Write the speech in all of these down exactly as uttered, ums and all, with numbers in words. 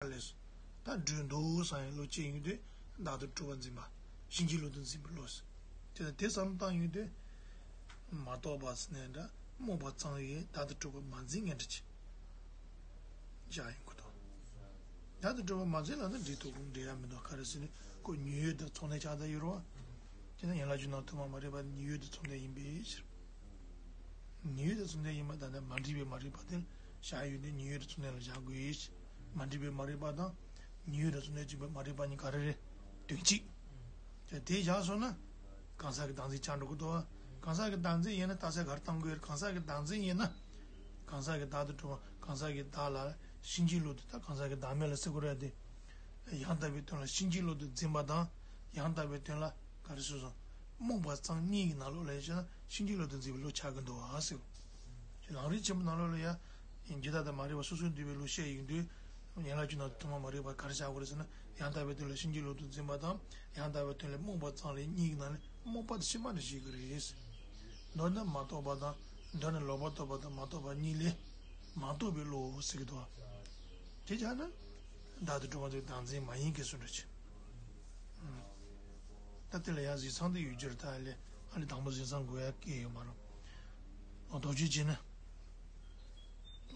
ལས་སོ། ད་སྦྲུལ་འདུག་བསམ་ཡང་བློ་སྐྱེ་ཡོང་དུས་བདག་ཏུ་གྲུབ་པ་འཛིན་པ། གཤིན་རྗེའི་བློ་དུ་འཛིན་པའི་བློ་ཟེར། དེ་ལ་དེ་བསམ་བཏང་ཡོང་དུས་མ་རྟོགས་པ་ཟེར་ནས་འདྲ་རྨོངས་པ་ཙམ་ཡིས་བདག་ཏུ་གྲུབ་པ་མ་འཛིན་ངན་འདྲ་ཅིག་བཞག་ཡོང་གི་འདུག་བདག་ཏུ་གྲུབ་པ་མ་འཛིན་ལ་ནི་འདྲི་ཐུབ་ཀུན་འདྲི་ཡ་མི་འདུག་ག་རེ་ཟེར་ནས་ཁོ་ཉེ་ཡུལ་དང་ཚོང་ལས་ཆགས་ད་ཡོད་རོ། དེ་ནི་ཡན་ལག་བཅུ་ནང་ཐོག་མ་མ་རིག་པ་ཉེ་ཡུལ་དང་ཚོང་ལས་ཡིན་པའི་ཕྱིར། ཉེ་ཡུལ་དང་ཚོང་ལས་ཡིན་པ་ད་ལྟ་མ་འདྲིས་པའི་མ་རིག་པ་དེ་བཞག་ཡོད་དུས་ཉེ་ཡུལ་དང་ཚོང་ལས་ལ་བཞག་དགོས། མ་འདྲིས་པའི་མ་རིག་པ་དང་ཉེ་ཡུལ་དང་ཚོང་ལས་གཅིག་པའི་མ་རིག་པ་གཉིས་ག་རེ་རེད། དོན་གཅིག་དེ་བཞག་སོང་ན་གང་ཟག་གི་བདག་འཛིན་ཆགས་འགྲོ་གི་འདུག་གང་ཟག་གི་བདག་འཛིན་ཡིན་ན་རྟགས་གསལ་ག་རེ་བཏང་དགོས་རེད། གང་ཟག་གི་བདག་འཛིན་ཡིན་ན། གང་ཟག་གི་བདག་ཏུ་གྲུབ་པ་གང་ཟག་གི་བདག་ལ་གཤིན་རྗེའི་བློ་དེ་དང་གང་ཟག་གི་བདག་མེད་ལ་ཟེར་དགོས་རེད་དེ། ཡང་དག་པའི་དོན་ལ་གཤིན་རྗེའི་བློ་དུ་འཛིན་པ་དང་ཡང་དག་པའི་དོན་ལ་ག་རེ་ཟེར་སོང་། རྨོངས་པ་ཙམ་གཉིས་ཀྱི་ནང་ལོགས་ལ་ཡང་བྱས་ན་གཤིན་རྗེའི་བློ་དུ་འཛིན་པའི་བློ་ཆགས་ཀྱི་འདུག་ཨ་ཟེར། ལམ་རིམ་ཆེན་པོ་ནང་ལོགས་ལ་ཡང་འཇིག་ལྟ་དང་མ་རིག་པ་སོ་སོར་འདུས་པའི་བློ་བཤད་ཡོང་དུས། ཡན་ལག་བཅུ་ནང་ཐོག་མ་མ་རིག་པ་ག་རེ་བཞག་དགོས་རེད་ཟེར་ན་ཡང་དག་པའི་དོན་ལ་གཤིན་རྗེའི་བློ་དུ་འཛིན་པ་དང་ཡང་དག་པའི་དོན་ལ་རྨོངས་པ་ཙམ་ལས་གཉིས་ཀྱི་ནང་ནས་རྨོངས་པ་དེ་ཕྱི་མ་འདྲ་ཞིག་གི་རེད། མདོར་ན་མ་རྟོགས་པ་དང་མདོར་ན་ལོག་པར་རྟོག་པ་དང་མ་རྟོགས་པ་གཉིས་ལས་མ་རྟོགས་པའི་བློ་ཟེར་གྱི་འདུག་དེ་བྱས་ན་བདག་ཏུ་གྲུབ་པ་དེ་བདག་འཛིན་མ་ཡིན་གྱི་བཟོ་འདྲ་ཅིག་ད་དེ་ལ་ཡང་གཟིགས་ཚང་དུ་ཡོད་རྒྱུར་ད་ལས་ཨ་ནི་དང་པོ་གཟིགས་ཚང་དགོས་ཡ་སྐད་ཡོད་མ་རུང་། འོ་དོགས་གཅོད་བྱས་ན།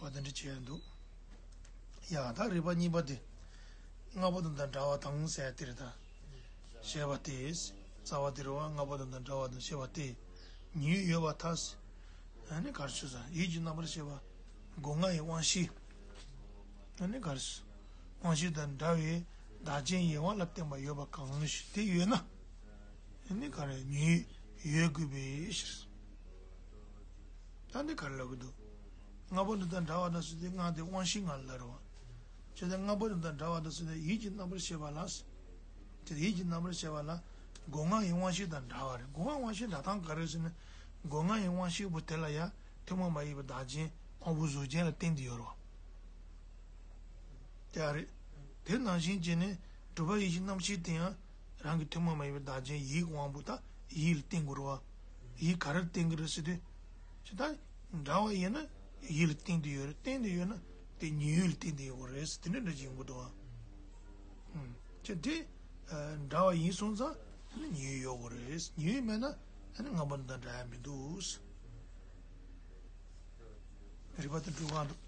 འོ་དེ་འདྲ་བྱས་ཡ་འདུག་ཡ་ད་རིགས་པ་གཉིས་པ་དེ། ལྔ་པོ་དང་དང་འདྲ་བ་དང་ཟེར་ཡ་དེ་རེད་ད། ཞེས་པ་སྟེ། རྩ་བ་དེ་རེད་བ། ལྔ་པོ་དང་དང་འདྲ་བ་དང་ཞེས་པ་སྟེ། ཉེ་ཡུལ་ཡོད་པར་ཐལ། ཨ་ནི་ག་རེ་ཟེར་ཡིད་ཀྱི་རྣམ་པར་ཤེས་པ། སྒོ་ལྔ་ཡི་དབང་ཤེས། ཨ་ནི་ག་རེ་ཟེར། དབང་ཤེས་དང་འདྲ་བའི་བདག་རྐྱེན་ཡིད་དབང་ལ་བརྟེན་པ་ཡོད་པ་གང་ཞིག་དེ་ཡོད་ན། ཨ་ནི་ག་རེ་ཉེ་ཡུལ་ཡོད་དགོས་པའི་ཕྱིར། ད་འདི་ག་རེ་ལབ་གི་འདུག་ལྔ་པོ་འདི་དང་འདྲ་བ་དང་ཟེར་དུས་ལྔ་དེ་དབང་ཤེས་ལྔ་ལ་རེད་བ། བྱས་ཙང་ལྔ་པོ་འདི་དང་འདྲ་བ་དང་ཟེར་ནས་ཡིད་ཀྱི་རྣམ་པར་ཤེས་པ་ལ། དེ་ཡིད་ཀྱི་རྣམ་པར་ཤེས་པ་ལ། སྒོ་ལྔ་ཡི་དབང་ཤེས་དང་འདྲ་བ་རེད། སྒོ་ལྔ་དབང་ཤེས་འདྲ་སྟངས་ག་རེ་ཟེར་ན། སྒོ་ལྔ་ཡི་དབང་ཤེས་པོ་དེ་ལ་ཡང་ཐུན་མོང་མ་ཡིན་པའི་བདག་རྐྱེན་དབང་པོ་གཟུགས་ཅན་ལ་བརྟེན་ཏེ་ཡོད་རེད་བ། དེ་ཨ་རེད། དེ་ནང་བཞིན་བྱས་ནས་གྲུབ་པ་ཡིད་ཀྱི་རྣམ་ཤེས་དེ་ཡང་རང་གི་ཐུན་མོང་མ་ཡིན་པའི་བདག་རྐྱེན་ཡིད་དབང་པོ་དང་ཡིད་ལ་བརྟེན་དགོས་རེད་བ། ཡིད་ག་རེར་བརྟེན་གྱི་རེད་ཟེར་དུས། ཇི་ལྟར་འདྲ་བ་ཡིན་ན་ཡིད་ལ་བརྟེན་དུ་ཡོད་རེད། བརྟེན་དུ་ཡོད་ན་དེ་ཉེ་ཡུལ་ལ་བརྟེན་དུ་ཡོད་རེད་ཟེར་དེ་འདྲ་འདྲ་ཅིག་ཡོང་གི་འདུག་བ། ཨུམ། ཅི་སྟེ། འདྲ་བ་ཡིན་སོང་ཙང་ཉེ་ཡུལ་ཡོད་དགོས་རེད། ཉེ་ཡུལ་མེད་ན་ལྔ་པོ་དང་འདྲ་ཡ་མི་འདུག་རིགས་པ་དེ་འགྲུབ་གང་འདུག་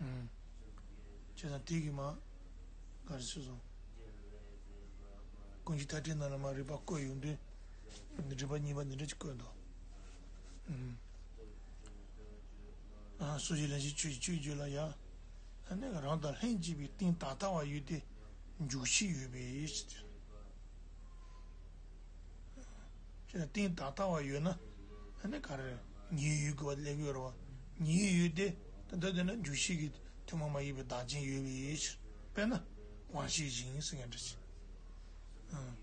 ཨུམ། བྱས་ཙང་དེ་གི་མ། ག་རེ་ཟེར་སོང་། ཀུན་གཞི་མཐའ་བྲལ་ནང་ལ་མ་རིགས་པ་བཀོད་ཡོང་དུས། རིགས་པ་གཉིས་པ་འདི་འདྲ་ཅིག་བཀོད་འདུག་ཨུམ། ཨ་སོ་སྐྱེ་ལན་གཅིག་ཆོས་ཀྱི་སྤྱོད་བརྗོད་ལ་ཡང་། ཨ་ནི་རང་དང་ལྷན་ཅིག་པའི་གཏིང་ད་ལྟ་བ་ཡོད་དེ། འཇུག་ཤེས་ཡོད་པའི་ཕྱིར། ཅེས་གཏིང་ད་ལྟ་བ་ཡོད་ན། ཨ་ནི་ག་རེ་ཉེ་ཡུལ་དགོས་པ་ལས་ཡོད་རེད་བ། ཉེ་ཡུལ་དེ་ད་ལྟ་དེ་ན་འཇུག་ཤེས་ཀྱི་ཐུན་མོང་མ་ཡིན་པའི་བདག་རྐྱེན་ཡོད་པའི་ཕྱིར། དཔེར་ན་དབང་ཤེས་བཞིན་ཟེར་མཁན་འདྲ་ཞིག་ཨང་།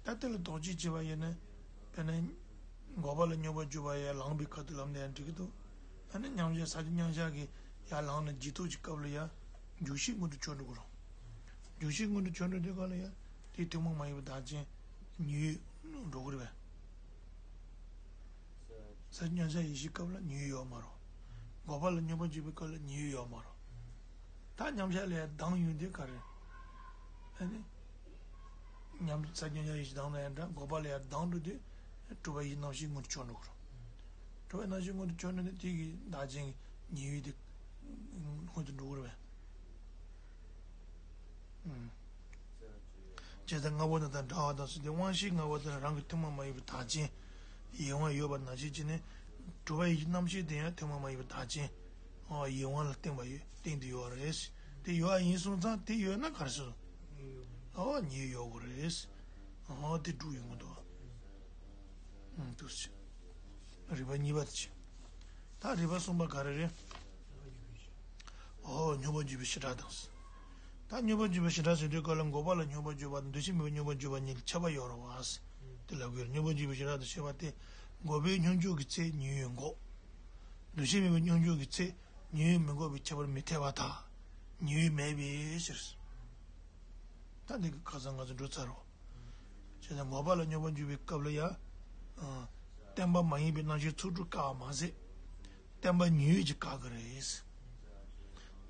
ད་དེ་ལ་དོགས་གཅོད་བྱས་པ་ཡིན་ན། དཔེར་ན། འགོག་པ་ལ་སྙོམས་པར་འཇུག་པ་ཡང་ལངས་པའི་ཁ་ཐུག་ལམ་དེ་ཡང་འགྲིག་གི་འདུག་ཨ་ནི་མཉམ་གཞག་ས་བཅད་མཉམ་གཞག་གི་ཡར་ལངས་ནས་རྗེས་ཐོབ་ཀྱི་སྐབས་ལ་ཡང་འཇུག་ཤེས་མངོན་དུ་གྱུར་འགྲོ་གི་རེད། འཇུག་ཤེས་མངོན་དུ་གྱུར་འགྲོ་དུས་སྐབས་ལ་ཡང་དེའི་ཐུན་མོང་མ་ཡིན་པའི་བདག་རྐྱེན་ཉེ་ཡུལ་འགྲོ་གི་རེད་པས། ས་བཅད་མཉམ་གཞག་ཡེ་ཤེས་སྐབས་ལ་ཉེ་ཡུལ་ཡོད་མ་རེད། འགོག་པ་ལ་སྙོམས་པར་འཇུག་པའི་སྐབས་ལ་ཉེ་ཡུལ་ཡོད་མ་རེད། ད་མཉམ་གཞག་ལས་ལྡང་ཡོང་དུས་ག་རེ། ཨ་ནི། མཉམ་ས་བཅད་མཉམ་གཞག་ཡེ་ཤེས་ལྡང་ན་ཡང་འདྲ། འགོག་པ་ལ་ཡང་ལྡང་འགྲོ་དུས། གྲུབ་པ་ཡིད་རྣམ་ཤེས་མངོན་དུ་གྱུར་འགྲོ་གི་རེད། གྲུབ་པ་རྣམ་ཤེས་མངོན་དུ་གྱུར་འགྲོ་དུས་དེ་གི་བདག་རྐྱེན་གྱི་ཉེ་ཡུལ་དེ་མངོན་དུ་འགྲོ་གི་རེད་པས། ཨུམ། བྱས་ཙང་ལྔ་པོ་དེ་དང་འདྲ་བ་དང་ཟེར་དུས་དབང་ཤེས་ལྔ་པོ་དེ་ལ་རང་གི་ཐུན་མོང་མ་ཡིན་པའི་བདག་རྐྱེན་ཡིད་དབང་ཡོད་པ་ནང་བཞིན་བྱས་ནས། གྲུབ་པ་ཡིད་ཀྱི་རྣམ་ཤེས་དེ་ཡང་ཐུན་མོང་མ་ཡིན་པའི་བདག་རྐྱེན། ཨོ་ཡིད་དབང་ལ་བརྟེན་པ་ཡོད། བརྟེན་དུ་ཡོད་རེད། དེ་ཡོད་པ་ཡིན་སོང་ཙང་དེ་ཡོད་ན་ག་རེ་ཟེར། ཨོ་ཉེ་ཡུལ་ཡོད་དགོས་རེད། ཨོ་དེ་འགྲུབ་ཡོང་གི་འདུག་ཨང་། འདུག་སེ། རིགས་པ་གཉིས་པ་དེ་བྱས། ད་རིགས་པ་གསུམ་པ་ག་རེ་རེད། ཨོ་སྙོམས་པར་འཇུག་པའི་བྱེ་བྲག་དང་། ད་སྙོམས་པར་འཇུག་པའི་བྱེ་བྲག་ཟེར་དུས་སྐབས་ལ་འགོག་པ་ལ་སྙོམས་པར་འཇུག་པ་དང་འདུ་ཤེས་མེད་པར་སྙོམས་པར་འཇུག་པ་གཉིས་ལ་ཁྱད་པར་ཡོད་རེད་པ། དེ་ལབ་དགོས་རེད། སྙོམས་པར་འཇུག་པའི་བྱེ་བྲག་དང་ཞེས་པ་སྟེ། འགོག་པའི་སྙོམས་འཇུག་གི་ཚེ་ཉེ་ཡུལ་འགོག་འདུ་ཤེས་མེད་པའི་སྙོམས་འཇུག་གི་ཚེ་ཉེ་ཡུལ་མི་འགོག་པའི་ཁྱད་པར་མི་འཐད་པར་ཐལ། ཉེ་ཡུལ་མེད་པའི་ཕྱིར། ད་འདི་གི་ཁ་སང་ང་ཚོ་འགྲོ་ཚར་རོ། བྱས་ཙང་འགོག་པ་ལ་སྙོམས་པར་འཇུག་པའི་སྐབས་ལ་ཡང་། ཨ། བརྟེན་པ་མ་ཡིན་པའི་རྣམ་ཤེས་ཚོགས་དྲུག་བཀག་པ་མ་ཟད། བརྟེན་པ་ཉེ་ཡུལ་གྱིས་བཀག་གི་རེད།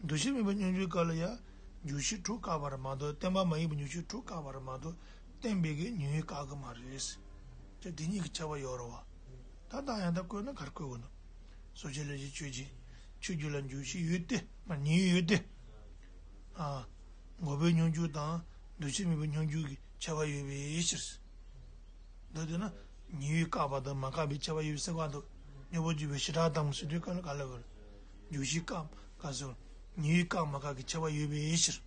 འདུ་ཤེས་མེད་པའི་སྙོམས་འཇུག་སྐབས་ལ་ཡང་འཇུག་ཤེས་དྲུག་བཀག་པ་རེད་མ་གཏོགས། བརྟེན་པ་མ་ཡིན་པའི་སྙོམས་ཤེས་དྲུག་བཀག་པ་རེད་མ་གཏོགས། བརྟེན་པའི་གི་ཉེ་བའི་བཀག་གི་མ་རེད། དེ་དེ་གཉིས་ཀྱི་ཁྱད་པར་ཡོད་རེད་བ། ད་ད་ཡང་ད་བཀོད་ན་ག་རེ་བཀོད་དགོས་ནོ། སོ་སྐྱེ་ལས་བྱེད་ཆོས་ཅན། ཆོས་རྒྱུད་ལ་འཇུག་ཤེས་ཡོད་དེ། མ་ཉེ་བའི་ཡོད་དེ། ཨ། འགོག་པའི་སྙོམས་འཇུག་དང་འདུ་ཤེས་མེད་པའི་སྙོམས་འཇུག་གི་ཁྱད་པར་ཡོད་པའི་ཕྱིར། འདི་དེ་ན་ཉེ་བའི་བཀག་པ་དང་མ་བཀག་པའི་ཁྱད་པར་ཡོད་ཟེར་བ་འདུག་སྙོམས་པར་འཇུག་པའི་བྱེ་བྲག་དང་ཟེར་དུས་ག་ལ་ག་ལ་གོ། འཇུག་ཤེས་བཀག་ག་ཟེར། ཉེ་བའི་བཀག་མ་བཀག་གི་ཁྱད་པར་ཡོད་པའི་ཕྱིར།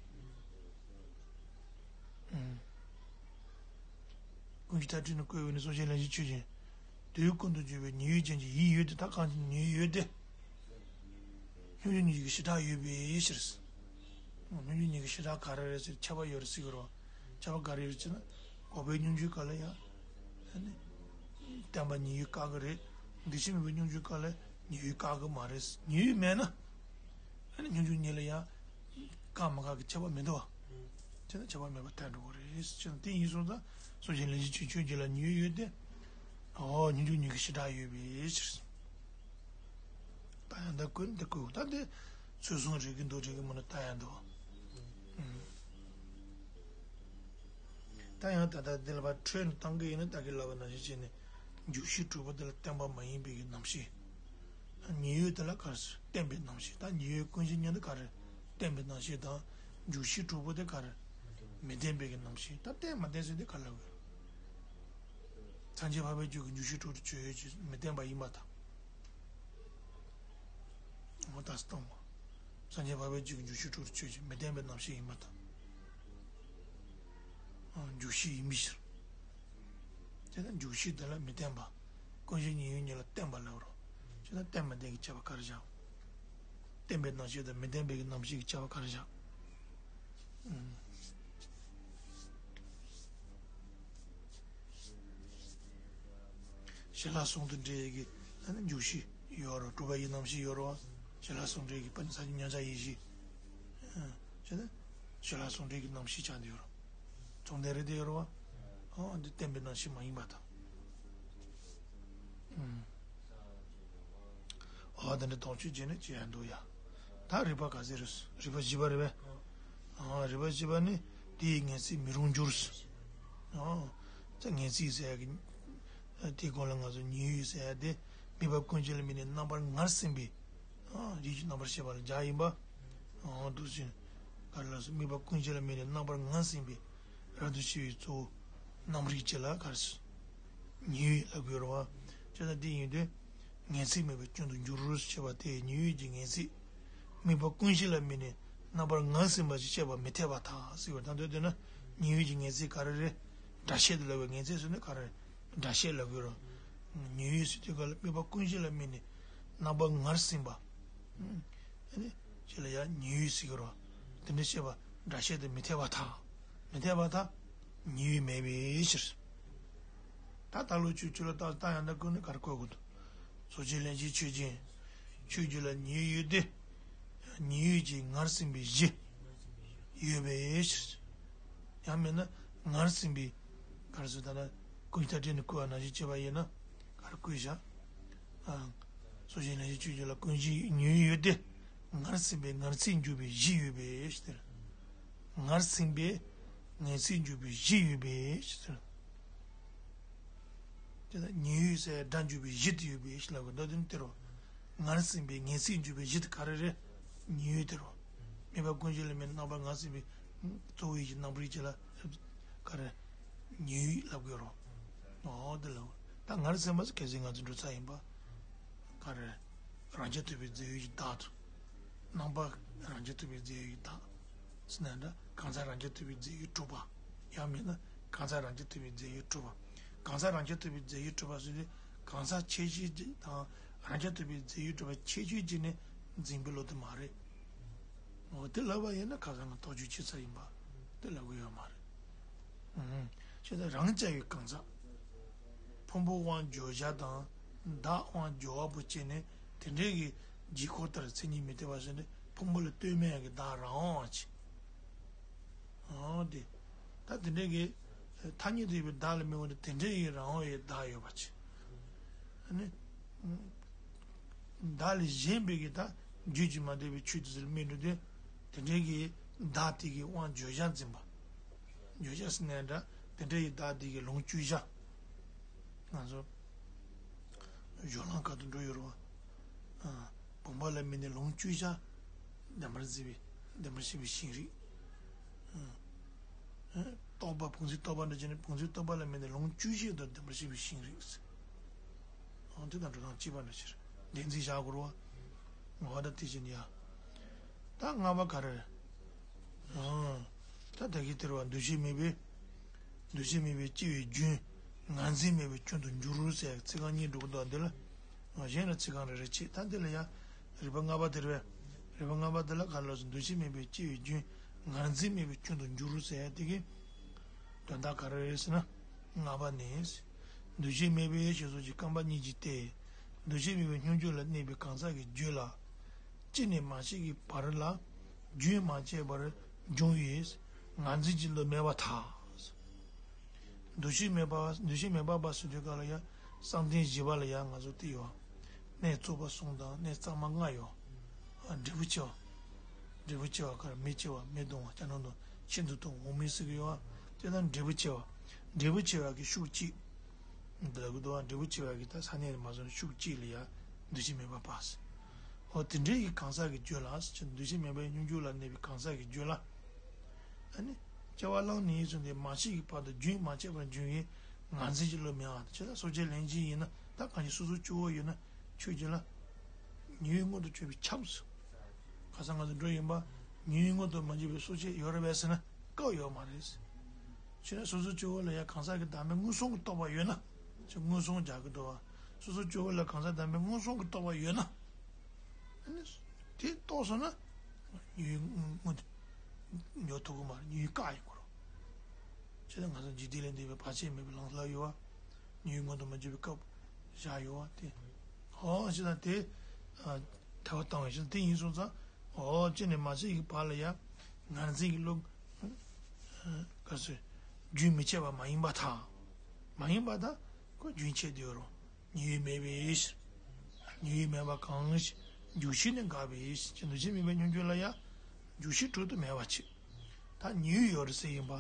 ཀུན་གཞི་མཐའ་བྲལ་ནས་བཀོད་པས་ནི་སོ་སྐྱེ་ལས་བྱེད་ཆོས་ཅན། དུས་ཀུན་ཏུ་འཇུག་པའི་ཉེ་བའི་རྐྱེན་གྱིས་ཡིད་ཡོད་དེ། ད་གང་ཅི་ཉེ་བའི་ཡོད་དེ། སྙོམས་འཇུག་གཉིས་ཀྱི་བྱེ་བྲག་ཡོད་པའི་ཕྱིར། སྙོམས་འཇུག་གཉིས་ཀྱི་བྱེ་བྲག་ག་རེ་རེད་ཟེར་ཁྱད་པར་ཡོད་རེད་ཟེར་གྱི་རེད་བ། ཁྱད་པར་ག་རེ་ཡོད་ཟེར་ན། འགོག་པའི་སྙོམས་འཇུག་སྐབས་ལ་ཡང་། ཨ་ནི། བརྟེན་པ་ཉེ་བའི་བཀག་གི་རེད། འདུ་ཤེས་མེད་པའི་སྙོམས་འཇུག་སྐབས་ལ་ཉེ་བའི་བཀག་གི་མ་རེད། ཉེ་བའི་མེད་ན། ཨ་ནི་སྙོམས་འཇུག་གཉིས་ལ་ཡང་། བཀག་མ་བཀག་གི་ཁྱད་པར་མི་འདུག་བ། བྱས་ན་ཁྱད་པར་མེད་པར་ཐལ་འགྲོ་གི་རེད། བྱས་ན་དེ་ཡིན་སོང་ཙང་སོ་སྐྱེ་ལས་བྱེད་ཆོས་ཅན་ལ་ཉེ་བའི་ཡོད་དེ། འོ་སྙོམས་འཇུག་གཉིས་ཀྱི་བྱེ་བྲག་ཡོད་པའི་ཕྱིར། ད་ཡང་འདི་བཀོད་འདི་བཀོད་ད་འདི་ཚུལ་གསུམ་རེད་ཀྱི་འདུག་རེད་ཀྱི་མིན་ན་ད་ཡང་འདུག་བ། ད་ཡང་ད་ལྟ་འདི་ལ་ཕར་འཕྲོས་ནས་བཏང་གི་ཡིན་ན་ད་གིན་ལབ་པ་ནང་བཞིན་བྱས་ནས་འཇུག་ཤེས་དྲུག་པོ་འདི་ལ་བརྟེན་པ་མ་ཡིན་པའི་གི་རྣམ་ཤེས། ཉེ་བའི་དེ་ལ་ག་རེ་ཟེར་བརྟེན་པའི་རྣམ་ཤེས། ད་ཉེ་བའི་ཀུན་གཞི་གཉིས་འདི་ག་རེ། བརྟེན་པའི་རྣམ་ཤེས་དང་འཇུག་ཤེས་དྲུག་པོ་དེ་ག་རེ། མི་བརྟེན་པའི་གི་རྣམ་ཤེས། ད་བརྟེན་མ་བརྟེན་ཟེར་དེ་ག་ལ་དགོས། སངས་རྒྱས་འཕགས་པའི་རྒྱུད་ཀྱི་འཇུག་ཤེས་དྲུག་ཏུ་ཆོས་ཡོད་ཅེས་མི་བརྟེན་པ་ཡིན་པར་ཐལ། འོ་ད་སྟོང་པ། སངས་རྒྱས་འཕགས་པའི་རྒྱུད་ཀྱི་འཇུག་ཤེས་དྲུག་ཏུ་ཆོས་ཅན་མི་བརྟེན་པའི་རྣམ་ཤེས་ཡིན་པར་ཐལ། འཇུག་ཤེས་ཡིན་པའི་ཕྱིར། དེ་ལྟར་འཇུག་ཤེས་དེ་ལ་མི་བརྟེན་པ། ཀུན་གཞི་ཉེ་བའི་གཉིས་ལ་བརྟེན་པ་ལབ་རོ། ཅེ་ན་བརྟེན་མི་བརྟེན་གྱི་ཁྱད་པར་ག་རེ་བཞག་བརྟེན་པའི་རྣམ་ཤེས་དང་མི་བརྟེན་པའི་རྣམ་ཤེས་ཀྱི་ཁྱད་པར་ག་རེ་བཞག་ཞི་ལྷག་ཟུང་དུ་འབྲེལ་གྱི་ཨ་ནི་འཇུག་ཤེས་ཡོད་རོ། གྲུབ་པ་ཡི་རྣམ་ཤེས་ཡོད་རོ། ཞི་ལྷག་ཟུང་འབྲེལ་གྱི་པ་ནི་ས་བཅུ་མཉམ་གཞག་ཡེ་ཤེས། ཞི་ལྷག་ཟུང་འབྲེལ་གྱི་རྣམ་ཤེས་ཆགས་འདུག་རོ། ཚོགས་འདི་རེད་དེ་ཡོད་རོ། ཨོ་འདི་བརྟེན་པའི་རྣམ་ཤེས་མ་ཡིན་པ་དང་། ཨོ་དེ་འདྲ་དོགས་གཅོད་བྱས་ནས་བྱས་ཡ་འདུག་ཡ། ད་རིགས་པ་ག་ཚད་རེད། རིགས་པ་བཞི་པ་རེད་པས། ཨོ་རིགས་པ་བཞི་པ་ནི་དེ་ཡི་ངེས་ཚིག་མི་རུང་འགྱུར། ཨོ། ད་ངེས་ཚིག་ཟེར་ཡ་གི། དེའི་སྐོར་ལ་ང་ཚོ་ཉེ་བའི་ཟེར་ཡ་དེ། དམིགས་པ་ཀུན་གཞི་ལ་དམིགས་ནས་རྣམ་པར་ངར་སེམས་པའི། ཡིད་ཀྱི་རྣམ་པར་ཤེས་པ་ལ་སྦྱར་ཡིན་པ། འདུག་ཟིན། ག་རེ་ལ་སོགས་དམིགས་པ་ཀུན་གཞི་ལ་དམིགས་ནས་རྣམ་པར་ངར་སེམས་པའི། རབ་ཏུ་ཕྱེ་བའི་གཙོ་བོ་རྣམ་རིག་ཅེས་ལ་ག་རེ་ཟེར། ཉེ་བའི་ལབ་དགོས་རེད་བ། བྱས་ཙང་དེ་ཡིན་དུས། ངེས་ཚིག་མེད་པའི་སྐྱོན་དུ་འགྱུར་ཞེས་པ་དེ་ཉེ་བའི་གི་ངེས་ཚིག་དམིགས་པ་ཀུན་གཞི་ལ་དམིགས་ནས་རྣམ་པར་ངར་སེམས་པ་ཞིག་བཤད་པ་མི་འཐད་པར་ཐལ་ཟེར་བ་དང་། དོན་དེ་ན་ཉེ་བའི་གི་ངེས་ཚིག་ག་རེ་རེད། སྒྲ་བཤད་དུ་ལབ་པའི་ངེས་ཚིག་ཟེར་ན་ག་རེ་རེད། སྒྲ་བཤད་ལབ་དགོས་རེད། ཉེ་བའི་ཟེར་དུས་སྐབས་ལ་དམིགས་པ་ཀུན་གཞི་ལ་དམིགས་ནས་རྣམ་པ་ངར་སེམས་པ། ཨ་ནི། ཅེས་ལ་ཡང་ཉེ་བའི་ཟེར་གྱི་རེད། དེ་འདྲ་བཤད་པ་སྒྲ་བཤད་དུ་མི་འཐད་པར་ཐལ། མི་འཐད་པར་ཐལ། ཉེ་བའི་མེད་པའི་ཕྱིར། ད་ད་ལོ་ཆོས་ཆོས་ལ་ད་ལྟ་ཡང་ན་ཀུན་ནས་ག་རེ་བཀོད་དགོས་འདུག་སོ་སྐྱེ་ལན་གཅིག་ཆོས་ཅན། ཆོས་རྒྱུད་ལ་ཉེ་བའི་ཡོད་དེ། ཉེ་བའི་གི་ངར་སེམས་པའི་གཞི། ཡོད་པའི་ཕྱིར། ཡང་མིན་ན་ངར་སེམས་པའི། ག་རེ་ཟེར་ད་ལ་ཀུན་གཞི་མཐའ་བྲལ་ནས་བཀོད་པ་ནང་བཞིན་བྱས་པ་ཡིན་ན། ག་རེ་བཀོད་བཞག་ཨ། སོ་སྐྱེ་ལན་གཅིག་ཆོས་ཅན་ལ་ཀུན་གཞི་ཉེ་བའི་ཡོད་དེ། ངར་སེམས་པའི་ངར་ཚིག་འཇུག་པའི་གཞི་ཡོད་པའི་ཕྱིར། ངར་སེམས་པའི་ངར་ཚིག་འཇུག་པའི་གཞི་ཡོད་པའི་ཕྱིར། དེ་ལ་ཉེ་བའི་ཟེར་སྒྲ་འཇུག་པའི་གཞི་དེ་ཡོད་པའི་ཕྱིར་ལབ་དགོས་འདུག་དེ་ནི་དེ་རོ། ངར་སེམས་པའི་ངེས་ཚིག་འཇུག་པའི་གཞི་དེ་ག་རེ་རེད། ཉེ་བའི་དེ་རོ། དམིགས་པ་ཀུན་གཞི་ལ་དམིགས་རྣམ་པར་ངར་སེམས་པའི་གཙོ་བོའི་གཞི་རྣམ་རིག་ཅེས་ལ། ག་རེ། ཉེ་བའི་ལབ་དགོས་རོ། འོ་དེ་ལ། ད་ངར་སེམས་པ་ཟེར་གལ་སྲིད་ང་ཚོ་འགྲོ་ཚར་ཡིན་པ། ག་རེ། རང་རྐྱ་ཐུབ་པའི་རྫས་ཡོད་ཀྱི་བདག་ཏུ། རྣམ་པ་རང་རྐྱ་ཐུབ་པའི་རྫས་ཡོད་ཀྱི་བདག་ཟེར་ན་འདྲ། གང་ཟག་རང་རྐྱ་ཐུབ་པའི་རྫས་ཡོད་གྲུབ་པ། ཡང་མིན་ན་གང་ཟག་རང་རྐྱ་ཐུབ་པའི་རྫས་ཡོད་གྲུབ་པ། གང་ཟག་རང་རྐྱ་ཐུབ་པའི་རྫས་ཡོད་གྲུབ་པ་ཟེར་དུས་གང་ཟག་ཁྱད་ཆོས་དང་རང་རྐྱ་ཐུབ་པའི་རྫས་ཡོད་གྲུབ་པ་ཁྱད་ཆོས་ཀྱིས་ནི་འཛིན་པའི་བློ་དེ་མ་རེད། འོ་དེ་ལབ་པ་ཡིན་ན་ཁ་སང་ང་རྟོག་དཔྱོད་ཆེ་ས་ཡིན་པ་དེ་ལབ་གི་ཡོད་མ་རེད། ཨུམ། ཁྱེད་ད་རང་རྐྱ་ཡི་གང་ཟག་ཕུང་པོ་དབང་བརྗོད་བྱ་དང་བདག་དབང་སྦྱོར་བ་པོ་བྱས་ནས་དེ་འདྲའི་གི་ལྗིད་ཁོག་ལྟར་མཚན་ཉིད་མི་མཐུན་པ་ཟེར་ནས་ཕུང་པོ་ལ་ལྟོས་མེད་ཀྱི་བདག་རང་དབང་བྱེད། ཨོ་དེ། ད་དེ་འདྲའི་གི་ཐ་སྙད་དུ་ཡོད་པའི་བདག་ལ་དམིགས་པ་ནི་དེ་འདྲའི་གི་རང་དབང་བའི་བདག་ཡོད་པ་བྱེད། ཨ་ནི། བདག་ལས་གཞན་པའི་གི་ད་ རྒྱུད་ཀྱིས་མ་འདས་པའི་ཆོས་དེ་ཚོ་ལ་སྨིན་འགྲོ་དུས། དེ་འདྲའི་གི་བདག་དེ་གི་དབང་བརྗོད་བྱ་འཛིན་པ། བརྗོད་བྱ་ཟེར་ནའང་འདྲ། དེ་འདྲའི་གི་བདག་དེ་གི་ལུང་བཅོས་བྱ། ང་ཚོ་གཞུང་ལམ་ཁ་ཐུག་འགྲོ་ཡོད་རེད་བ། ཨ། བུམ་པ་ལ་དམིགས་ནས་ལུང་བཅོས་བྱ། བདེན་པར་འཛིན་པའི་བདེན་པར་ཤེས་པའི་ཤེས་རིག་ཨ། རྟོག་པ། བུམ་འཛིན་རྟོག་པ་འདྲ་བྱས་ནས། བུམ་འཛིན་རྟོག་པ་ལ་དམིགས་ནས་ལུང་བཅོས་བྱེད་དུ་བདེན་པར་ཤེས་པའི་ཤེས་རིག་འོ་དེ་དང་འགྲོ་སྟངས་གཅིག་པ་འདྲ་ཕྱིར་བདེན་འཛིན་བྱ་དགོས་རེད་བ། ངོ་བ་ད་དེ་བཞིན་ཡ། ད་ལྔ་པ་ག་རེ་རེད། ཨང་། ད་ད་གི་དེ་རེད་བ། འདུ་ཤེས་མེད་པས། འདུ་ཤེས་མེད་པས་སྐྱེ་བའི་རྒྱུན། ངར་འཛིན་མེད་པས་རྒྱུན་དུ་འགྱུར་ཟེར་ཡ་ཚིག་རྐང་གཉིས་འགྲོ་གི་འདུག་འདི་ལ། ང་གཞན་ལ་ཚིག་རྐང་རེ་རེ་བྱེད། ད་འདི་ལ་ཡ། རིགས་པ་ལྔ་པ་དེ་རེད་བས། རིགས་པ་ལྔ་པ་དེ་ལ་ག་རེ་ལབ་སོང་། འདུ་ཤེས་མེད་པས་སྐྱེ་བའི་རྒྱུན། ངར་འཛིན་མེད་པས་རྒྱུན་དུ་འགྱུར་ཟེར་ཡ་དེ་གི་དོན་དག་ག་རེ་རེད་ཟེར་ན། ལྔ་པ་ནི། འདུ་ཤེས་མེད་པས་ཞེས་སོགས་ཀྱི་རྐང་པ་གཉིས་ཀྱིས་ཏེ། འདུ་ཤེས་མེད་པའི་སྙོམས་འཇུག་ལ་གནས་པའི་གང་ཟག་གི་རྒྱུད་ལ། སྐྱེས་ནས་མ་སྐྱེས་ཀྱི་བར་ལ། རྒྱུན་མ་ཆད་པར་འབྱུང་བའི་ངར་འཛིན་གྱི་བློ་མེད་པར་ཐལ། འདུ་ཤེས་མེད་པ། འདུ་ཤེས་མེད་པ་པ་ཟེར་དུས་སྐབས་ལ་ཡ། བསམ་གཏན་བཞི་པ་ལ་ཡ་ང་ཚོ་བལྟས་ཡོད། གནས་རྩོག་པ་གསུམ་དང་གནས་གཙང་མ་ལྔ་ཡོད། ཨ། འབྲས་བུ་ཆེ་བ། འབྲས་བུ་ཆེ་བ་ག་རེ། མེ་ཆེ་བ། མེ་གདུང་བ། སྐྱ་ནོར་གདུང་། ཤིན་ཏུ་གདུང་། འོག་མིན་ཟེར་གྱི་ཡོད། དེ་དང་འབྲས་བུ་ཆེ་བ། འབྲས་བུ་ཆེ་བ་གི་ཤུགས་གཅིག་འདི་ལ་གི་འདུག་བ། འབྲས་བུ་ཆེ་བ་གི་ད་ས་གནས་མ་སོང་ཤུགས་གཅིག་ལ་ཡ་འདུ་ཤེས་མེད་པ་པ་ཟེར། འོ་དེ་འདྲའི་གི་གང་ཟག་གི་རྒྱུད་ལ་ཟེར། འདུ་ཤེས་མེད་པའི་སྙོམས་འཇུག་ལ་གནས་པའི་གང་ཟག་གི་རྒྱུད་ལ། ཨ་ནི། སྐྱེ་བ་བླངས་ནས་ཡིན་ཙང་དེ་མ་སྐྱེས་ཀྱི་བར་དུ་རྒྱུན་མ་ཆད་པར་འབྱུང་བའི་ངར་འཛིན་གྱི་བློ་མེད་པ་དང་། བྱས་ཙང་སོ་སྐྱེ་ལན་གཅིག་ཡིན་ན། ད་གང་ཞིག་སོ་སོ་སྐྱེ་བོ་ཡོད་ན་ཆོས་ཅན་ལ། ཉེ་བའི་མངོན་དུ་གྱུར་པས་ཁྱབ་ཟེར། ཁ་སང་ང་ཚོ་འགྲོ་ཡིན་པ། ཉེ་བའི་མངོན་དུ་མ་གྱུར་པའི་སོ་སྐྱེ་ཡོད་རེད་པས་ཟེར་ན་སྐབས་ཡོད་མ་རེད་ཟེར། བྱས་ན་སོ་སོ་སྐྱེ་བོ་ལ་ཡང་གང་ཟག་གི་བདག་མེད་མངོན་སུམ་གྱི་རྟོག་པ་ཡོད་ན། ཅེས་མངོན་སུམ་རྒྱག་གི་འདུག་བ། སོ་སོ་སྐྱེ་བོ་ལ་གང་ཟག་བདག་མེད་མངོན་སུམ་གྱི་རྟོག་པ་ཡོད་ན། ཨ་ནི། དེ་རྟོགས་སོང་ན། ཉེ་བའི་མངོན་དུ་འགྱུར་ཐུབ་ཀྱི་མ་རེད། ཉེ་བའི་བཀག་ཡིན་དགོས་རེད། བྱས་ཙང་ང་ཚོ་འཇིག་རྟེན་ལས་འདས་པའི་བར་ཆད་མེད་པའི་ལམ་ལ་ཡོད་བ། ཉེ་བའི་མངོན་དུ་མ་གྱུར་པའི་སྐབས་བཞག་ཡོད་བ་དེ། ཨོ་བྱས་ཙང་དེ། ཨ། ཐལ་བ་བཏང་བའི་ཕྱིར་དེ་ཡིན་སོང་ཙང་། ཨོ་སྐྱེས་ནས་མ་སྐྱེས་ཀྱི་བར་ལ་ཡང་ངར་འཛིན་གྱི་བློ། ག་ཚོད། རྒྱུན་མི་ཆད་པ་མ་ཡིན་པར་ཐལ། མ་ཡིན་པར་ཐལ། ཁོ་རྒྱུན་ཆད་དུ་ཡོད་རུང་། ཉེ་བའི་མེད་པའི་ཕྱིར། ཉེ་བའི་མེད་པ་གང་ཞིག་འཇུག་ཕྱིར་ནི་འགག་པའི་ཕྱིར། འདུ་ཤེས་མེད་པའི་སྙོམས་འཇུག་ལ་ཡང་འཇུག་ཕྱིར་དྲུག་ཏུ་མེད་པ་ཕྱིར། ད་ཉེ་བའི་ཡོད་རེད་ཟེར་ཡིན་པ།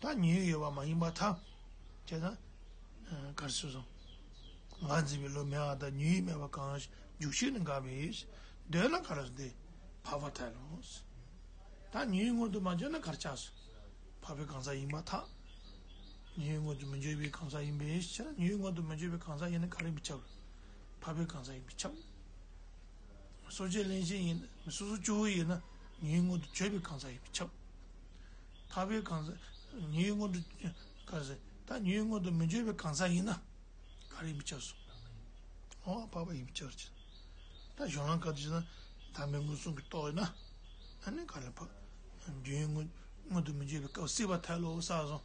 ད་ཉེ་བའི་ཡོད་པ་མ་ཡིན་པར་ཐལ། བྱས་ཙང་། ག་རེ་ཟེར་སོང་། ངར་འཛིན་པའི་བློ་མེད་པ་དང་། ཉེ་བའི་མེད་པ་གང་ཞིག་འཇུག་ཕྱིར་ནི་འགག་པའི་ཕྱིར། འདོད་ན་ག་རེ་ཟེར་ཏེ། འཕགས་པར་ཐལ་ལོ། ད་ཉེ་བའི་མངོན་དུ་མ་གྱུར་ན་ག་རེ་ཆགས་སོང་། འཕགས་པའི་གང་ཟག་ཡིན་པར་ཐལ། ཉེ་བའི་མངོན་དུ་མི་འགྱུར་བའི་གང་ཟག་ཡིན་པའི་ཕྱིར། ཉེ་བའི་མངོན་དུ་མི་འགྱུར་བའི་གང་ཟག་ཡིན་ན་ག་རེ་མི་ཁྱབ། འཕགས་པའི་གང་ཟག་ཡིན་པས་ཁྱབ། སོ་སྐྱེ་ལན་གཅིག་ཡིན། སོ་སོ་སྐྱེ་བོ་ཡིན་ན་ཉེ་བའི་མངོན་དུ་གྱུར་པའི་གང་ཟག་ཡིན་པས་ཁྱབ། འཕགས་པའི་གང་ཟག་ཉེ་བའི་མངོན་དུ། ག་རེ་ཟེར། ད་ཉེ་བའི་མངོན་དུ་མི་འགྱུར་བའི་གང་ཟག་ཡིན་ན། ག་རེ་ཡིན་པས་ཁྱབ་སོང་། འོ་འཕགས་པ་ཡིན་པས་ཁྱབ་ཅིང་། ད་གཞུང་ལམ་ཁ་ཐུག་ན་བདག་མེད་མངོན་སུམ་གྱིས་རྟོགས་ཡོད་ན། ཨ་ནི་ག་ལ་འཕགས། རྒྱུན་མངོན་མངོན་དུ་མི་འགྱུར་བའི་སྐབས་སྲིད་པར་ཐལ་ལོ་ཟེར་སོང་།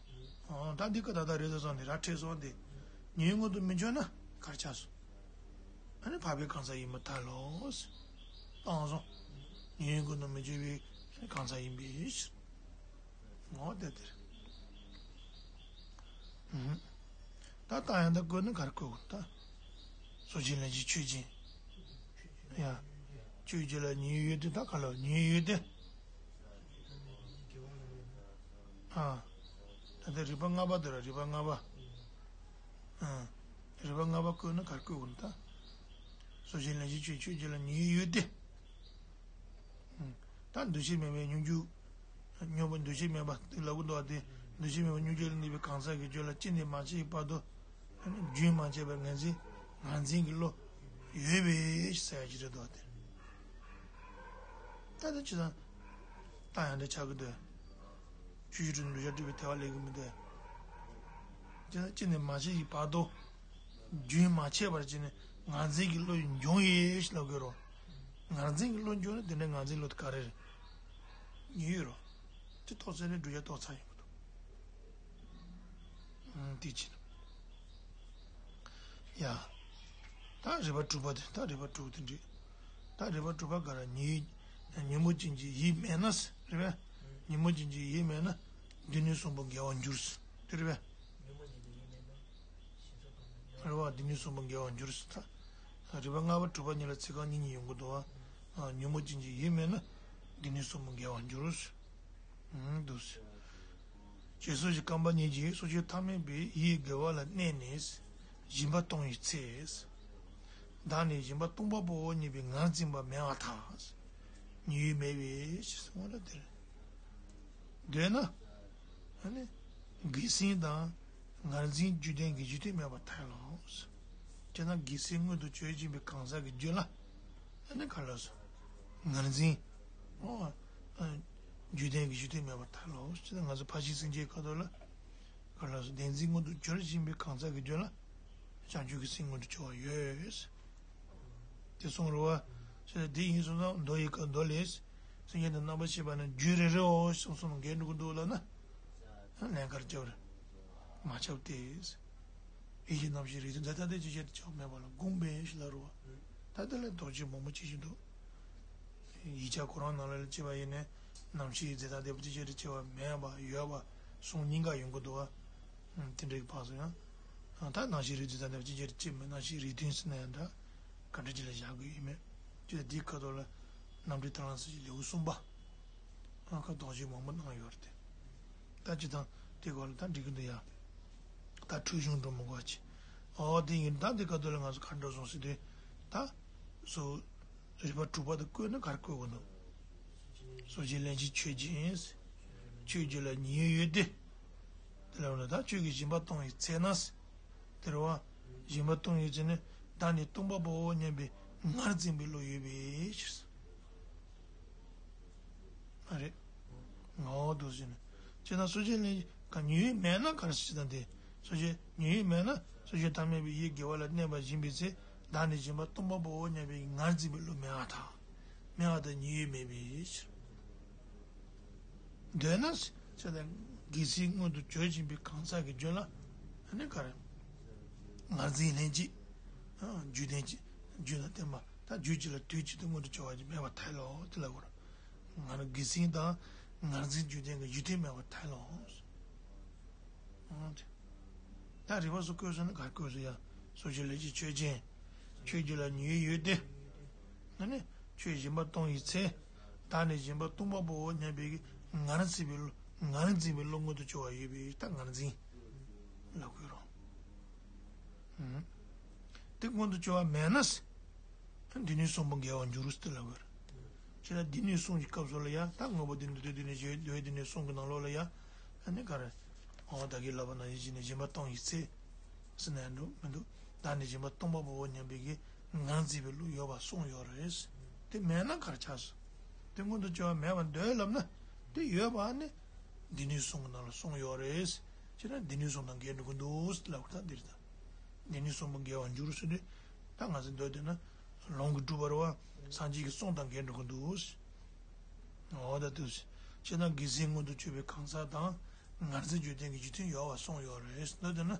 འོ་ད་འདི་ཀ་ད་ལྟ་རེད་ཟེར་སོང་ནི་ར་ཁྲེས་སོང་སྟེ། ཉེ་བའི་མངོན་དུ་མི་འགྱུར་ན་ག་རེ་ཆགས་སོང་། ཨ་ནི་འཕགས་པའི་གང་ཟག་ཡིན་པར་ཐལ་ལོ་ཟེར། བཏང་སོང་། ཉེ་བའི་མངོན་དུ་མི་འགྱུར་བའི་གང་ཟག་ཡིན་པའི་ཕྱིར། འོ་དེ་དེ་རེད། ཨུམ། ད་ལྟ་ཡང་ད་བཀོད་ན་ག་རེ་བཀོད་དགོས་ད། སོ་སྐྱེ་ལན་གཅིག་ཆོས་ཅན། ཡ། ཆོས་ཅན་ལ་ཉེ་བའི་ཡོད་དེ། ད་ག་ལ་ཉེ་བའི་ཡོད་དེ། ཨ། ད་ལྟ་རིགས་པ་ལྔ་པ་དེ་ར། རིགས་པ་ལྔ་པ། ཨ། རིགས་པ་ལྔ་པ་བཀོད་ན་ག་རེ་བཀོད་དགོས་ན་ད། སོ་སྐྱེ་ལན་གཅིག་ཆོས་ཆོས་ཅན་ལ་ཉེ་བའི་ཡོད་དེ། ད་འདུ་ཤེས་མེད་པའི་སྙོམས་འཇུག་སྙོམས་པ་འདུ་ཤེས་མེད་པ་དེ་ལབ་ཀྱི་འདུག་པ་དེ། འདུ་ཤེས་མེད་པའི་སྙོམས་འཇུག་ལ་གནས་པའི་གང་ཟག་གི་རྒྱུད་ལ་སྐྱེས་ནས་མ་སྐྱེས་ཀྱི་བར་དུ་རྒྱུན་མ་ཆད་པར་ངར་འཛིན་ངར་འཛིན་གྱི་བློ་ཡོད་པའི་ཟེར་ཡ་ཅིག་རེད་འདུག་པ་དེ། ད་དེ་ཅི་ཙམ་ད་ཡང་འདྲ་ཆགས་ཀྱི་འདུག་ཆོས་ཀྱི་གྲུབ་འདུས་བྱ་སྒྲུབ་པའི་ཐལ་བ་ལེགས་ཀྱི་མི་འདུག་ཅི་ཙམ་སྐྱེས་ནས་མ་སྐྱེས་ཀྱི་བར་དུ། རྒྱུན་མ་ཆད་པར་བྱས་ནས་ངར་འཛིན་གྱི་བློ་ཡིས་འབྱུང་ཡི་ཞེས་ལབ་དགོས་རེད། ངར་འཛིན་གྱི་བློ་འབྱུང་ན་དེ་འདྲའི་ངར་འཛིན་བློ་དེ་ག་རེ་རེད། ཉེ་བའི་རོ། དེ་རྟོགས་ཚར་ནས་བསྒྲུབ་བྱ་རྟོགས་ཚར་ཡོང་གི་འདུག་ཨང་། དེ་ཅི་ཡ། ད་རིགས་པ་དྲུག་པ་དེ། ད་རིགས་པ་དྲུག་དེ་འདྲ། ད་རིགས་པ་དྲུག་པ་ག་རེ། ཉོན་ཉོན་མོངས་ཅན་གྱི་ཡིད་མེད་ན་ཟེར་རེད་པས། ཉོན་མོངས་ཅན་གྱི་ཡིད་མེད་ན་སྡེ་སྣོད་གསུམ་པོ་འགལ་བར་འགྱུར་ཟེར་དེ་རེད་པས། རེད་བ། སྡེ་སྣོད་གསུམ་པོ་འགལ་བར་འགྱུར་ཟེར། ད་རིགས་པ་ལྔ་པ་དྲུག་པ་གཉིས་ལ་ཚིག་རྐང་གཉིས་གཉིས་ཡོང་གི་འདུག་བ། ཉོན་མོངས་ཅན་གྱི་ཡིད་མེད་ན། སྡེ་སྣོད་གསུམ་པོ་འགལ་བར་འགྱུར། འདུག་སེ། ཞེས་སོགས་ཀྱི་རྐང་པ་གཉིས་ཀྱིས་སོ་སྐྱེ་ཐ་མལ་པའི་ཡིད་དགེ་བ་ལ་གནས་ནས། སྦྱིན་པ་གཏོང་བའི་ཚེ། བདག་ནི་སྦྱིན་པ་གཏོང་བ་པོའོ་སྙམ་པའི་ངར་འཛིན་པ་མེད་པར་ཐལ། ཉེ་བའི་མེད་པའི་ཕྱིར་གསུངས་པ་ལ་དེར། འདོད་ན། ཨ་ནི། རྒྱུ་མཚན་དང་། ངར་འཛིན་རྒྱུ་ལྡན་གྱི་རྒྱུ་མཐུན་མེད་པར་ཐལ་ལོ། དེས་ན་རྒྱུ་མཚན་མངོན་དུ་གྱུར་བཞིན་པའི་གང་ཟག་གི་རྒྱུད་ལ། ཨ་ནི་ག་ལ་སོ། ངར་འཛིན། ཨོ། རྒྱུ་ལྡན་གྱི་རྒྱུ་མཐུན་མེད་པར་ཐལ་ལོ། ཅེ་ན་ང་ཚོ་ཕར་ཕྱིན་སེམས་བསྐྱེད་ཁ་ཐོག་ལ། ག་ལ་སོ་བདེན་འཛིན་མངོན་དུ་གྱུར་བཞིན་པའི་གང་ཟག་གི་རྒྱུད་ལ། བྱང་ཆུབ་ཀྱི་སེམས་མངོན་དུ་གྱུར་བ་ཡོད། དེ་གསུང་རུང་བ། ཞེས་དེ་ཡིན་གསུངས་ན་མདོ་ཡི་སྐབས་མདོ་ལས། སེམས་ཅན་དང་རྣམ་པར་ཤེས་པ་ནི་རྒྱུད་རེ་རེའོ་གསུངས་གསུངས་འགལ་འགྲོ་གི་འདུག་ལབ་ན། ལན་ཁར་སྐྱབས་རེ། མ་ཁྱབ་སྟེ། ཡིད་ཀྱི་རྣམ་ཤེས་རིགས་མཐུན་ད་ལྟ་དེ་ཅི་བྱེད་དུ་ཆགས་མེད་པ་ལ་དགོངས་པས་ཞེས་ལབ་རུང་བ། ད་དེ་ལ་དོགས་གཅོད་མང་པོ་བྱེད་བཞིན་འདུག་ཡིག་ཆ་ཁོ་རང་ནང་ལ་ལ་བྱས་པ་ཡིན་ནའི། རྣམ་ཤེས་རྫས་དང་ལྡན་པ་ཅི་བྱེད་དུ་བྱེད་པ་མེད་པ་ཡོད་པ་གསུང་གཉིས་ཀ་ཡོང་གི་འདུག་བ། དེ་འདྲའི་བར་སུ་ཡང་། ད་རྣམ་ཤེས་རིགས་མཐུན་ཙམ་ལ་ཅི་བྱེད་ཅི་མིན་རྣམ་ཤེས་རིགས་མཐུན་ཟེར་ན་ཡང་འདྲ། ག་འདྲ་ཅིག་ལ་བཞག་དགོས་ཡིན་མེད། ཅི་ལྟར་འདིའི་ཁ་ཐོག་ལ། རྣམ་འགྲེལ་ཐར་ལམ་སོགས་ཀྱི་ལེའུ་གསུམ་པ། ཁ་དོག་གཅིག་མང་པོ་གནང་ཡོད་རེད་དེ། ད་ཅི་དང་དེ་སྐོར་ལ་ད་འགྲིག་གི་འདུག་ཡ། ད་འཁྲུལ་གཞུང་འགྲོ་མི་དགོས་ཅི། ཨོ་དེ་ཡིན་ད་དེ་ཁ་ཐོག་ལ་ང་ཚོ་ག་འགྲོ་སོང་ཟེར་དུས། ད། སོ། རིགས་པ་དྲུག་པ་དེ་བཀོད་ན་ག་རེ་བཀོད་དགོས་འདུག་སོ་སྐྱེ་ལན་གཅིག་ཆོས་ཅན། ཆོས་རྒྱུད་ལ་ཉེ་བའི་ཡུལ་ཏེ། དེ་ལ་འོ་ན་ད་ཆོས་ཀྱི་སྦྱིན་པ་གཏོང་བའི་ཚེ་ན། དེ་རུ་བ། སྦྱིན་པ་གཏོང་བའི་ཚེ་ནི་བདག་ནི་སྟོང་པ་པོའོ་སྙམ་པའི་ངར་འཛིན་པའི་བློ་ཡོད་པའི་ཕྱིར། མ་རེད། ངའོ་འདུག་ཟེར་ནས། ཅེ་ན་སོ་སྐྱེ་ལན་གཅིག་ཉེ་བའི་མེད་ན་ག་རེ་ཟེར་དང་དེ། སོ་སྐྱེ་ཉེ་བའི་མེད་ན་སོ་སྐྱེ་ཐ་མལ་པའི་ཡིད་དགེ་བ་ལ་གནས་པ་སྦྱིན་པའི་ཚེ། བདག་ནི་སྦྱིན་པ་སྟོང་པ་པོའོ་སྙམ་པའི་ངར་འཛིན་པའི་བློ་མེད་པར་ཐལ། མེད་པར་ཐལ་ཉེ་བའི་མེད་པའི་ཕྱིར། འདོད་ན། ཅེས་དང་། རྒྱུ་མཚན་མངོན་དུ་གྱུར་བཞིན་པའི་གང་ཟག་གི་རྒྱུད་ལ། ཨ་ནི་ག་རེ། ངར་འཛིན་ལྷན་ཅིག་རྒྱུད་ལྡན་གྱི་རྒྱུད་ལ་བརྟེན་པ་ད་རྒྱུད་གཅིག་ལ་དུས་གཅིག་ཏུ་མངོན་དུ་གྱུར་བ་ཅིག་མེད་པར་ཐལ་ལོ་དེ་ལ་གོ་ར། ངར་རྒྱུ་མཚན་དང་ངར་འཛིན་རྒྱུད་ལྡན་གྱི་རྒྱུ་མཐུན་མེད་པར་ཐལ་ལོ། ད་རིགས་པ་སོགས་བཀོད་སོང་ན་ག་རེ་བཀོད་སོང་ཡ། སོ་སྐྱེ་ལན་གཅིག་ཆོས་ཅན། ཆོས་རྒྱུད་ལ་ཉེ་བའི་ཡུལ་ཏེ། ཨ་ནི། ཆོས་སྦྱིན་པ་གཏོང་བའི་ཚེ། བདག་ནི་སྦྱིན་པ་སྟོང་པ་པོའོ་སྙམ་པའི་ངར་འཛིན་པའི་བློ་ངར་འཛིན་པའི་བློ་མངོན་དུ་གྱུར་བ་ཡོད་པའི་ད་ངར་འཛིན། ལ་བཀོད་རོ། དེ་མངོན་དུ་གྱུར་བ་མེད་ན། སྡེ་སྣོད་གསུམ་པོ་འགལ་བར་འགྱུར་ཟེར་ལབ་དགོས། ཅེ་ན་སྡེ་སྣོད་གསུམ་གྱི་སྐབས་སུ་ལ་ཡ་ད་དངོས་པོ་འདི་འདི་འདི་ནས་བརྗོད་འདོད་སྡེ་སྣོད་གསུམ་གྱི་ནང་ལོགས་ལ་ཡ། ཨ་ནི་ག་རེ། འོ་ད་གིན་ལབ་པ་ནང་བཞིན་བྱས་ནས་སྦྱིན་པ་གཏོང་བའི་ཚེ། ཟེར་ན་འགྲོ་མི་འདུག་བདག་ནི་སྦྱིན་པ་སྟོང་པ་པོའོ་སྙམ་པའི་གི་ངར་འཛིན་པའི་བློ་ཡོད་པ་གསུངས་ཡོད་རེད། དེ་མེད་ན་ག་རེ་ཆགས་སོ། དེ་མངོན་དུ་གྱུར་བ་མེད་པར་འདོད་ལབ་ན། དེ་ཡོད་པ་ནི། སྡེ་སྣོད་གསུམ་གྱི་ནང་ལ་གསུངས་ཡོད་རེད། ཅེ་ན་སྡེ་སྣོད་གསུམ་དང་འགལ་འགྲོ་གི་འདུག་ལབ་ད་འདིར་ད། སྡེ་སྣོད་གསུམ་པོ་འགལ་བར་འགྱུར་ཟེར་དུས། ད་ང་ཚོས་འདོད་དེ་ན། ལུང་གིས་སྒྲུབ་པ་རེད་བ། སངས་རྒྱས་ཀྱི་གསུང་དང་འགལ་འགྲོ་གི་འདུག་འོ་ད་དུས། ཅེ་ན་རྒྱུ་མཚན་མངོན་དུ་གྱུར་པའི་གང་ཟག་དང་། ངར་འཛིན་རྒྱུ་ལྡན་གྱི་རྒྱུ་མཐུན་ཡོད་པ་གསུངས་ཡོད་རེད་འདོད་དེ་ན།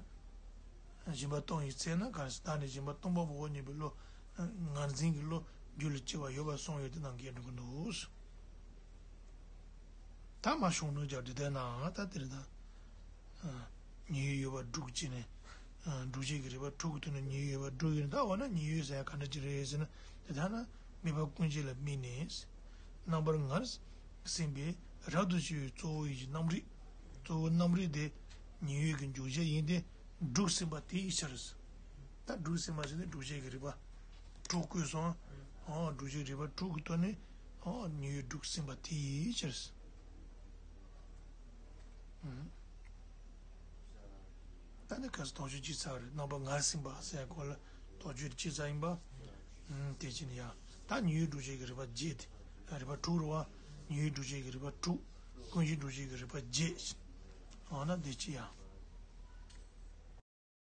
སྦྱིན་པ་གཏོང་བའི་ཚེ་ན་ག་རེ་ཟེར་བདག་ནི་སྦྱིན་པ་སྟོང་པ་པོའོ་སྙམ་པའི་བློ། ངར་འཛིན་གྱི་བློ་རྒྱུད་ལ་སྐྱེ་བ་ཡོད་པ་གསུངས་ཡོད་དེ་དང་འགལ་འགྲོ་གི་འདུག་ད་མ་བྱུང་ནོ་རྒྱག་འདི་ལྟར་ན་ད་དེར་ད། ཉེ་བའི་ཡོད་པ་དྲུག་ཅེ་ནས། སྒྲུབ་བྱེད་ཀྱི་རིགས་པ་དྲུག་གི་དོན་ནི་ཉེ་བའི་ཡོད་པ་དྲུག་ཡིན་ད་འོ་ན་ཉེ་བའི་ཡོད་ཟེར་ཡ་ག་འདྲ་ཅིག་རེད་ཟེར་ན་དེ་ལྟར་ན་དམིགས་པ་ཀུན་བྱེད་ལ་དམིགས་ནས། རྣམ་པར་ངར་སེམས་པའི་རབ་ཏུ་ཕྱེ་བའི་གཙོ་བོ་ཡིད་ཀྱི་རྣམ་རིག་གཙོ་བོ་རྣམ་རིག་དེ་ཉེ་བའི་ཡོད་ཀྱི་འཇུག་བྱེད་ཡིན་ཏེ། དྲུག་ཟིན་པ་དེའི་ཕྱིར། ད་དྲུག་ཟིན་པ་ཟེར་ནས་སྒྲུབ་བྱེད་ཀྱི་རིགས་པ་དྲུག་བཀོད་སོང་། འོ་སྒྲུབ་བྱེད་རིགས་པ་དྲུག་གི་དོན་ནི། འོ་ཉེ་བའི་དྲུག་ཟིན་པ་དེའི་ཕྱིར། ད་ནི་ཁ་སང་དོགས་གཅོད་ཅི་ཚར་རེད་རྣམ་པ་ངར་ཟིན་པ་ཟེར་ཡ་སྐོར་ལ་དོགས་གཅོད་ཅི་ཚར་ཡིན་པ། དེ་ཕྱིན་ཡ། ད་ཉེ་བའི་སྒྲུབ་བྱེད་ཀྱི་རིགས་པ་བརྒྱད་དེ། རིགས་པ་དྲུག་རེད་བ། ཉེ་བའི་སྒྲུབ་བྱེད་ཀྱི་རིགས་པ་དྲུག་ཀུན་གཞི་སྒྲུབ་བྱེད་ཀྱི་རིགས་པ་བརྒྱད། འོ་ན་དེ་ཅི་ཡ།